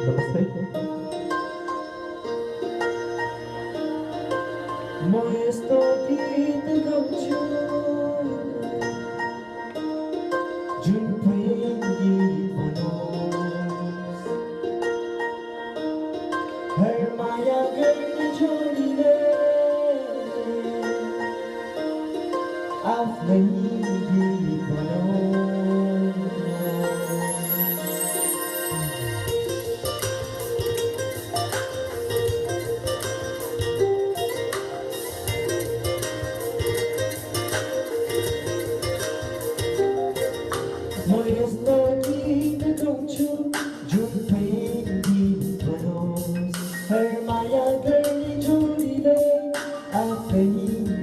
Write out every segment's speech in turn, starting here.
नमस्ते। म यस्तो गीत गाउँछु जुन प्रेम गीत भनोस्। हर माया गर्ने जोडीले आफ्नै गीत भनोस्। म यस्तो गीत गाउँछु जुन प्रेम गीत भनोस्। हर माया गर्ने जोडीले आफ्नै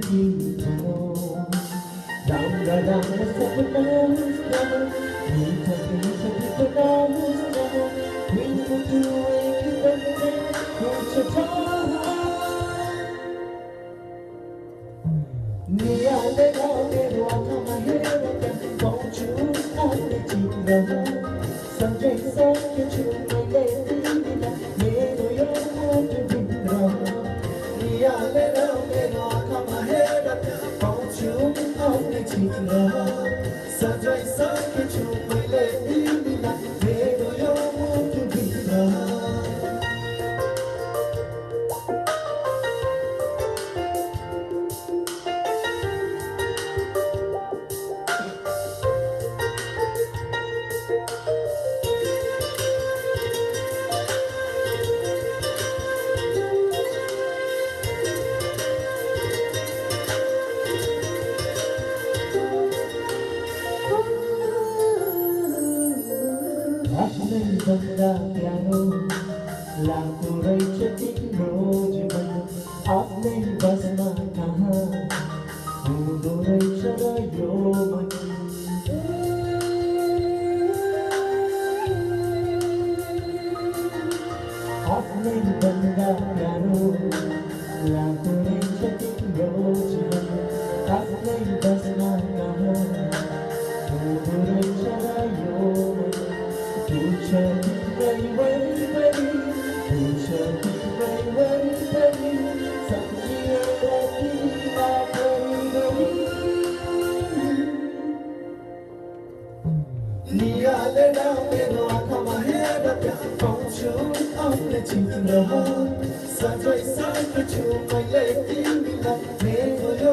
गीत भनोस्। राम्रा राम्रा सपना होस् न, मिठा मिठा गीतना होस् न, मिठो एक बन्ने हुन्छ चाह। नियालेर मेरो आँखामा हेरेर पाउँछु आफ्नै चित्र। सम्झै सकेछु मैले तिमीलाई मेरो यो मुटुभित्र। नियालेर मेरो आँखामा हेरेर पाउँछु आफ्नै चित्र। सम्झै सकेछु मैले तिमीलाई मेरो यो मुटुभित्र। आफ्नै भन्दा प्यारो लाग्दो रहेछ तिम्रो जीवन। आफ्नै बसमा कहाँ हुँदो रहेछ र यो मन। आफ्नै भन्दा प्यारो लाग्दो रहेछ तिम्रो जीवन। आफ्नै बसमा कहाँ हुँदो रहेछ र यो मन। पूछा तिम्रै वरिपरि, पूछा तिम्रै वरिपरि, सम्झिएर तिमीलाई गरिगरी। नियालेर मेरो आँखामा हेरेर पाउँछु आफ्नै चित्र। सधैँ सकेछु मैले तिमीलाई मेरो यो